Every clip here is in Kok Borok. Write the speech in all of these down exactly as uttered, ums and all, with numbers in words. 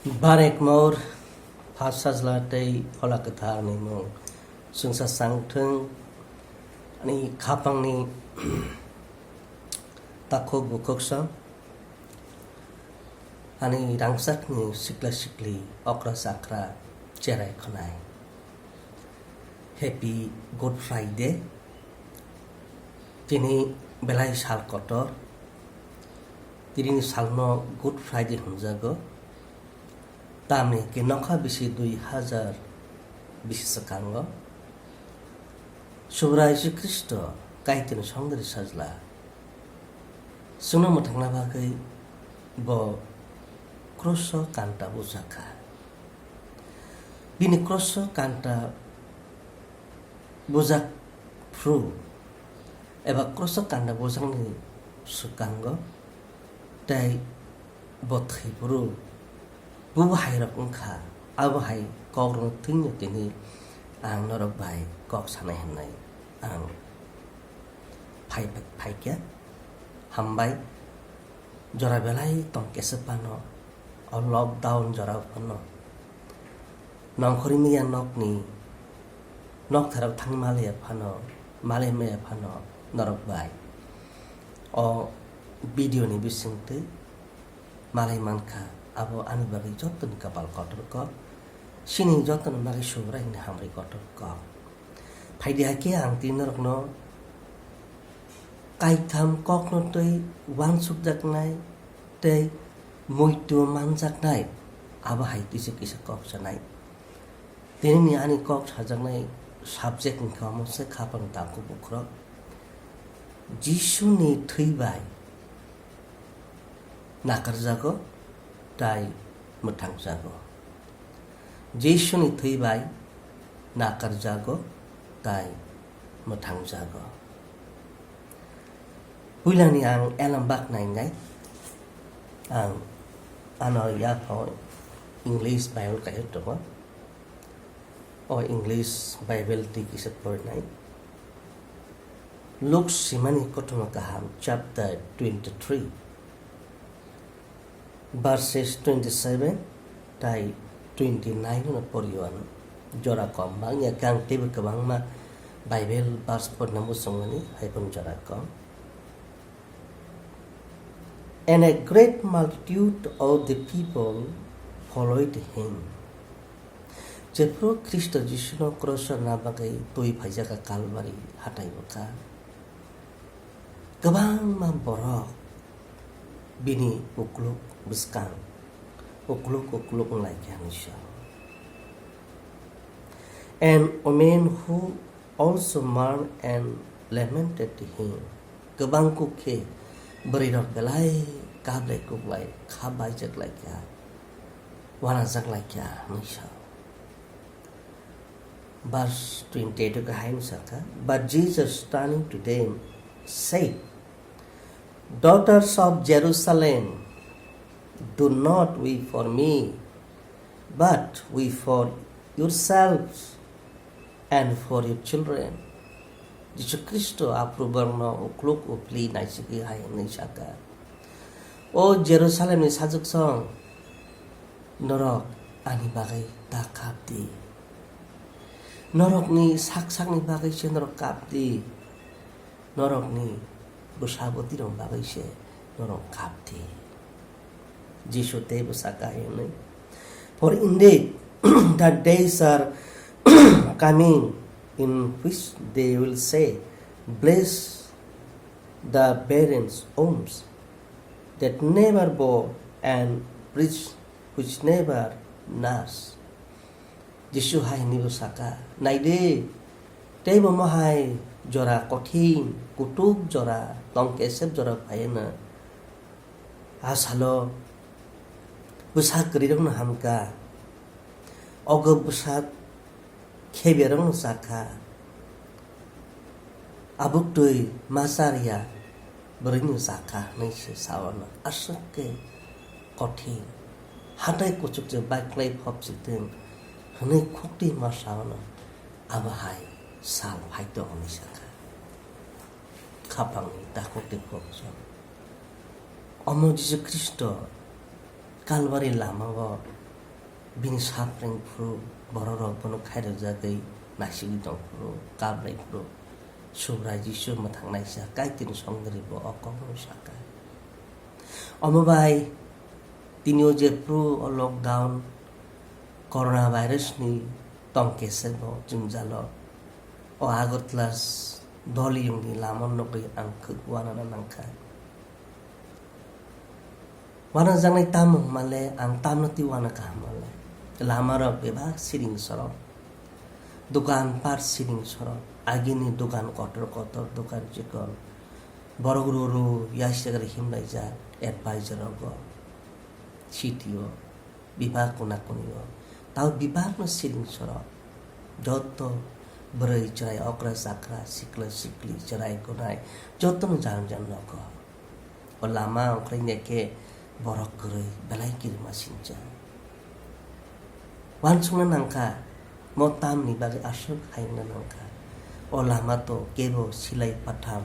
Barek mor, Pha Sajla tei Phola Kwthar ni mung chwngsa chang thung, ani khapang ni takhuk bukhuk sa, ani rangchak ni sikla sikli, okra chakra, cherai khwnai. Happy Good Friday. Tini belai sal kotor. Tini salno Good Friday hwnjago. Tamni hwnkhe nokha bisi dui hajar bisi swkango Subrai Jisu Khristo Kaitorni songdari sajla chwngno mwthangna bagwi bo kroso kanta bujak kha. Bini kroso kanta bujak phuru eba kroso kanta bujakni swkango tei bo thwi phuru bubo hai rok wngkha. Abo hai kokrokno thwngno tini ang norok bai kok sanai hwnwi ang phai, phaikha. Hambai. Jora belai tong kesa phano, o lockdown jora phano, nongkhorwi miya nokni, nok tharok thang malaya phano, malai maya phano norok bai o video ni bisingtwi malai mankha. Abo ani bagwi jotoni kapal kotor kok, sini jotoni bagwi Subrai ni hamri kotor kok. Phaidi hakhe ang tini norokno kaitham kokno twi uansukjaknai tei muitu manjaknai, abo hai tisa kisa kok sanai. Tinini ani kok sajaknai subject wngkha omo se khapang takhuk bukhurok. Jisuni thwi bai nakarjago tai mwthangjago. Jisuni thwi bai nakarjago tai mwthangjago. Puilani ang elam bak nainai, ang ano yaphao English Bible kaisa tongo. O English Bible twi kisa porinai. Luk simani kothoma kaham chapter twenty-three, verses twenty-seven tai twenty-nine no porio ano. Jora kom bangya khe ang teibo kwbangma Bible verse porina muchungmani, hai phano jora kom. And a great multitude of the people followed him. Jephru Khristo Jisuno kroso rwna bagwi twi phaijak kha Kalbari hatai bwkha, kwbangma borok bini ukluk bwskang ukluk ukluk wng lai kha hwnwi sa. And women who also mourned and lamented him. Kwbang kuk khe bwrwirok belai kap lai kuk lai kha baijak lai kha, uanajak lai kha hwnwi sa. Verse twenty-eight o khe hai wngsa kha, But Jesus turning to them said, Daughters of Jerusalem, do not weep for me, but weep for yourselves and for your children. Jisu Khristo aphuru borokno ukluk upli naisigwi hai hwnwi sakha, O Jerusalemni sajuksong, norok ani bagwi ta kap di. Norokni sak sakni bagwi se norok kap di. Norokni bwsa bwtwirok bagwi se norok kap di. Jisu teibo sakha hai hwnwi, For indeed, the days are coming in which they will say, Blessed the barren wombs that never bore and breasts which never nurse. Jisu hai hwnwi bo sakha, Nai di, teibo omo hai jora kothin, kutuk jora, tong kesep jora phai hwno. A salo bwsa kwrwirokno hamkha, ogo bwsa kheberokno chakha, abuk twi ma charya bwrwino chakha hwnwi se sa-o no. Aswk khe kothin, hatai kuchuk je baiklai phop si thung hwnwi khuktwi ma sa-o no, abo hai sal phai tongo hwnwi sakha. Khapangni takhuk tei khoroksa. Omo Jisu Khristo Kalbari lamao Bini suffering phuru borok rok bono khairokjagwi naisigwi tong phuru, kaplai phuru, Subrai Jisu mwthangnaisa Kaitorni songdari bo o kokno sakha. Omo bai tini o jephuru o lockdown, corona virus ni tongkhe se bo jwngjalo, o Agartala s-, Doliyungni lama nugwi ang khuk uanana nangkha. Uanajaknai tamo hwnmale ang tamno twi uana kaham male. Lama rok bebak siring sorok. Dokan par siring sorok. Agini dokan kotor kotor, dokan chikon. Borok rw rw yasigra himlaijak advisor rogo. City o. Bebak kuna kuni o. Tao bebakno siring sorok. Joto bwrwi chwrai okra chakra, sikla sikli, chwrai kunai. Jotono jang jang nogo. O lama ongkhorwi khe borok kwrwi belai kirima sincha. Uansukna nangkha, mo tamni bagwi aswk hai wngna nangkha. O lama to kebo silai patham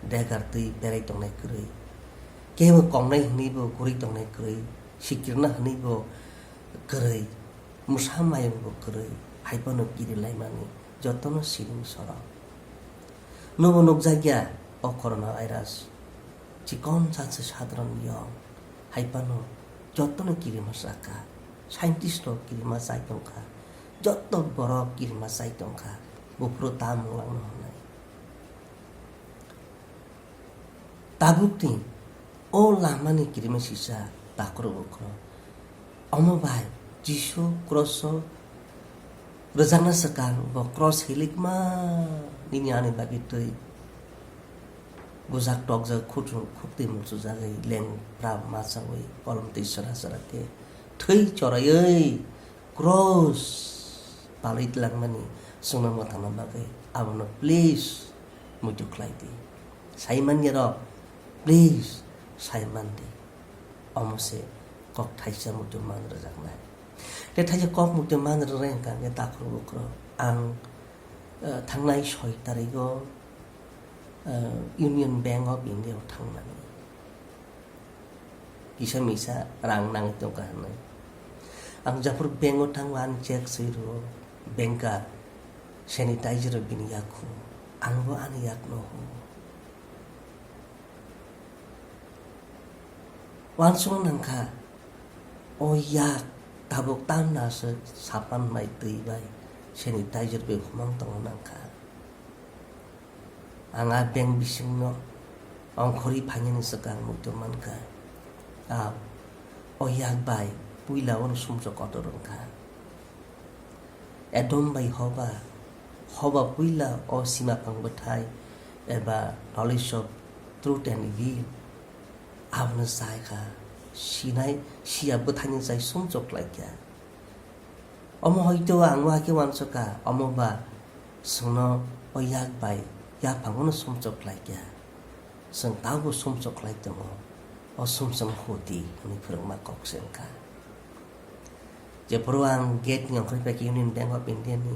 degar twi berai tongnai kwrwi. Kebo kongnai hwnwi bo kwrwi tongnai kwrwi. Sikirna hwnwi bo kwrwi. Mwsa mayung bo kwrwi. Hai phano kirilaimani jotono siring sorok. Nobo nukjakya o corona virus. Chikon saksa sadharon yong, hai phano jotono kirima sakha, scientist rok kirima chai tongkha, joto borok kirima chai tongkha, buphuru ta mung langno hwnwi. Tabukni o lamani kirima sisa takhro bukhro. Omo bai Jisu cross o rwjakna swkang bo cross hilikma nini ani bagwi twi bujak tokjak, khutung khuktwi muchujagwi lengpra machawi kolom twi sara sara khe thwi choraiwi cross palwi tlangmani chwngno mwthangna bagwi abono please muitu khlai di. Sai manya rok, please sai man di. Omo se kok thaisa muitu man rwjaknai. Tei thaisa kok muitu man rwjaknai hwnkha hwnkhe takhuk bukhuk ang, eh, thangnai soi tarigo, eh, Union Bank of India o thangmani. Kisa misa rang nangwi tongkha hwnwi. Ang jephuru bank o thango ani check swi rwo, banker sanitizer rok bini yakho, ang bo ani yakno ho. Uansukna nangkha, o yak tabuk tamna aswk sapan bai twi bai sanitizer bai humang tongo nangkha. Ang a bank bisingno ongkhorwi phainani swkang muitu mankha. A, o yak bai puila ono sumsok kotor wngkha. Edom bai Hoba, Hoba puila o sima phang bwthai eba knowledge of truth and evil abono chai kha, sinai siya bwthaino chai sumsok khlai kha. Omo hoito ang waha khe uansukha, omo ba chwngno o yak bai yaphangono sumsok khlai kha. Chwng tabukbo sumsok khlai tongo, o sumsokno hudi hwnwi phwrwngma kok se wngkha. Jephuru ang gate ni ongkhorwi paikha Union Bank of India ni,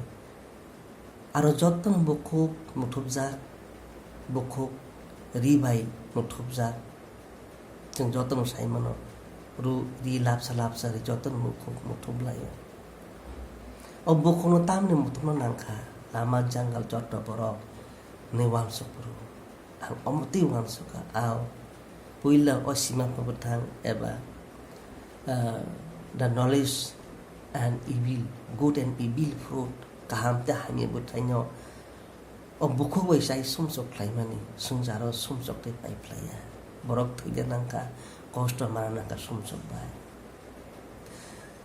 aro jotono bukhuk muthubjak, bukhuk ri bai muthubjak, chwng jotono sai mano, ru ri lapsa lapsa ri jotono bukhuk muthub laio. O bukhukno tamni muthubna nangkha, lama jangal joto borok hwnwi uansuk phuru. Ang omo twi uansukha, ao puila o sima phang bwthang eba, ah, the knowledge and evil, good and evil fruit, kaham tei hamya bwthaino o bukhuk bai chai sumsok khlaimani, swngcharo sumsok tei pai phlaiya. Borok thwina nangkha, kosto mana nangkha sumsok bai.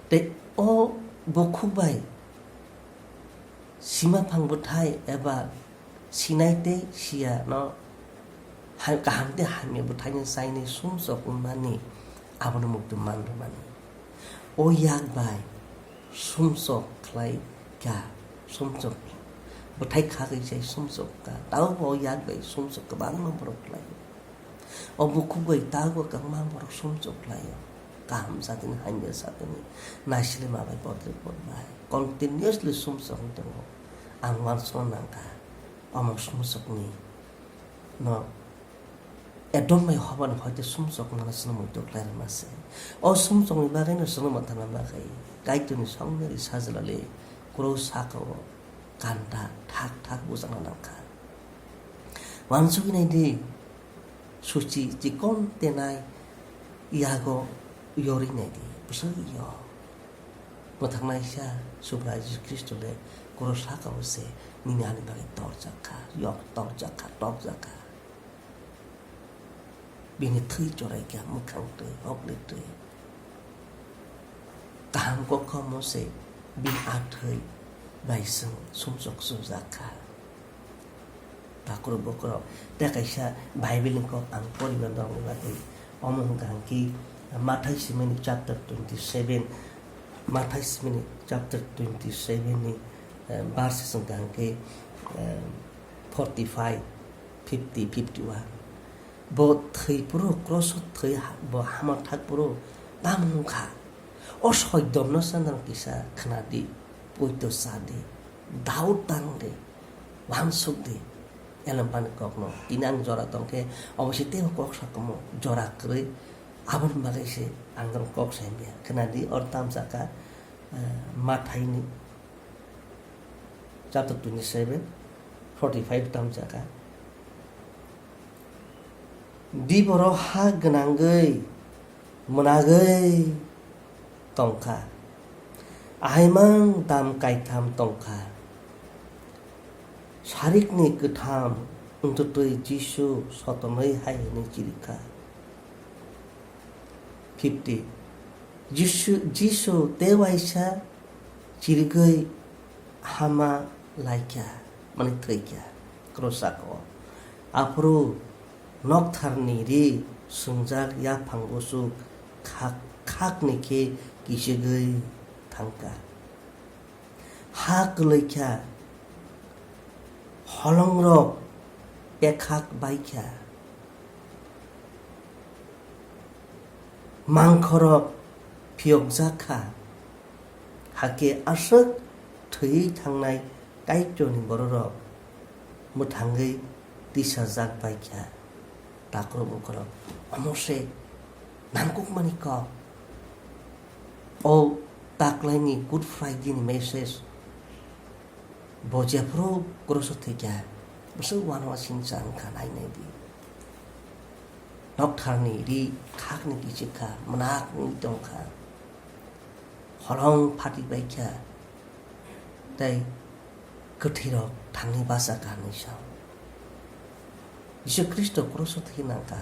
Tei o bukhuk bai sima phang bwthai eba sinai tei siya no hai kaham tei hamya bwthaino chainai sumsok wngmani abono muitu man rwmani. O yak bai sumsok khlai kha, sumsok bwthai khagwi chai sumsok kha, tabukbo o yak bai sumsok kwbangma borok khlaio. O bukhuk bai tabukbo kwbangma borok sumsok khlaio. Kaham satini, hamya satini, naisili ma bai, podre pod bai continuously sumsok wng tongo. Ang uansukna nangkha, omo sumsokni no Edom bai Hoba ni hoite sumsok mano chwngno muitu khlai rwma se. O sumsokni bagwino chwngno mwthangna bagwi Kaitorni songnari sajlali kros saka-o kanta thak thak bujakna nangkha. Wansugwi naidi, suchi chikon tenai yago yorwi naidi, bwswk yo. Mwthangnaisa Subrai Jisu Khristo le kros saka-o se nini ani bagwi torjak kha, yok torjak kha, tokjak kha. Bini thwi chorai kha mwkhang twi, hokni twi. Kaham kokhomo se bini a thwi bai chwng sumsok sujak kha. Takhuk bukhurok, tei kaisa Bible ni kok ang poriba norokni bagwi. Omo hwnkha hwnkhe Mathai simini chapter twenty seven, Mathai simini chapter twenty seven ni, eh, verses hwnkha hwnkhe, eh, forty five, fifty, fifty one. Bo thwi phuru, kros o thwi ha-, bo hama thak phuru tamo wngkha. O soidomno sandal kisa khna di, poito cha di, daut tang di, wansuk di. Elem bani kokno. Tini ang jora tongkhe, obo se teibo kok sakomo, jora kwrwi. Aboni bagwi se ang norok kok sai maya. Khna di, oro tamsaka, eh, Mathaini chapter twenty seven, forty five tamsaka. Diboro ha gwnangwi mwnagwi tongkha. Ahaimang dam kaitham tongkha. Sarikni kwtham wngtwtwi Jisu sotonwi hai hwnwi chirikha. Fifty. Jisu, Jisu tei waisa chirigwi hama laikha, mani thwikha, kros saka-o. Aphuru noktharni ri swngjak yaphang buchuk khak-, khakni khe kichigwi thangkha. Ha kwlwikha, holongrok pekhak baikha, mangkhorok phiyokjak kha, hakhe aswk thwiwi thangnai Kaitorni bororok mwthangwi tisajak baikha. Takhuk bukhurok, omo se nangkukmani kok. O taklaini Good Friday ni message bo jephuru kros o thwikha, bwswk uanama singcha wngkha nainai di. Noktharni ri khakni kichikha, mwnakni tongkha, holong phati baikha, tei kwthwirok thangwi bachakha hinwi sao. Jisu Khristo kros o thwi nangkha,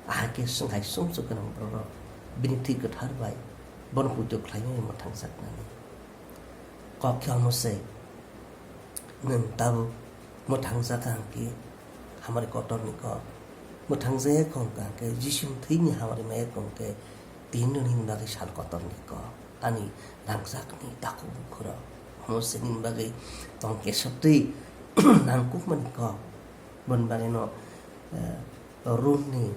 ahai khe chwng hai sumsok gwnang bororok bini thwi kwthar bai bono poito khlaiwi mwthangjaknani. Kok khe omo se, nwng tabuk mwthangjak kha hwnkhe hamari kotorni kok, mwthangjaya kha hwnkhe Jisuni thwini hamari maya kha hwnkhe tini nini bagwi sal kotorni kok, ani rangchakni takhuk bukhurok. Omo se nini bagwi tong kesotwi nangkukmani kok. Boni bagwino, eh, Romni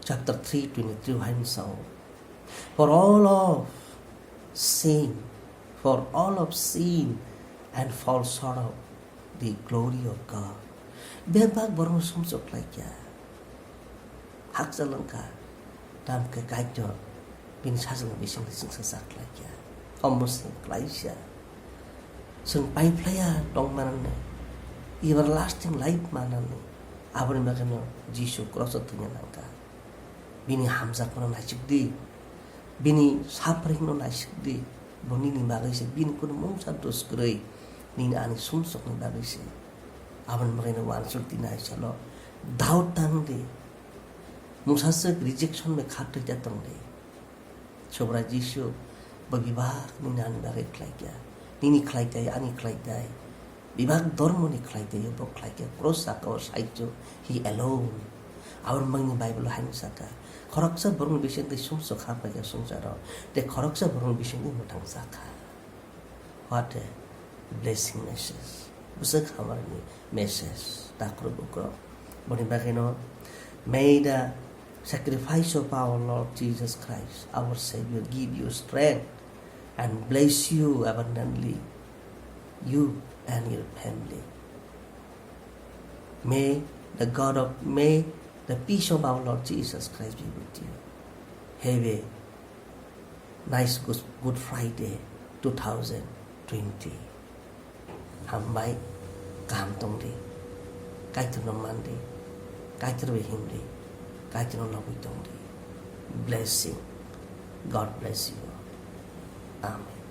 chapter three twenty-three hai hwn sao, "For all of sin, for all of sin and fall short of the glory of God." Bebak borokno sumsok khlai kha. Hakchal wngkha, tamo khe Kaitor bini sajwkni bisingtwi chwngsa chak khlai kha. Omo se klaisa. Chwng paiphlaiya tong manani, everlasting life manani, aboni bagwino Jisu kros o thwina nangkha. Bini hamjakmano naisik di, bini suffering no naisik di, bo nini bagwi se bini kunu mungsa dos kwrwi nini ani sumsokni bagwi se. Aboni bagwino uansuk di nai salo doubt tang di, mungsa swk rejection bai kha twi ta tong di. Subrai Jisu bo bebak nini ani bagwi khlai kha, nini khlai tai, ani khlai tai. Bebak dormoni khlai twi bo khlai khe kros saka o saichung, he alone. Aboni bagwino Bible o hai hwn saka, khoroksa borokni bisingtwi sumsok kha phaikha swngcharo, tei khoroksa borokni bisingtwi mwthang chakha. What a blessing message. Bwswk hamari message, takhuk bukhuk. Boni bagwino, may the sacrifice of our Lord Jesus Christ, our Savior, give you strength and bless you abundantly, you and your family. May the God of, may The peace of our Lord Jesus Christ be with you. Have a nice Good, Good Friday two thousand twenty. Hambai, kaham tong di. Kaitor no man di. Kaitor bai him di. Kaitor no lobwi tong di. Blessing. God bless you. Amen.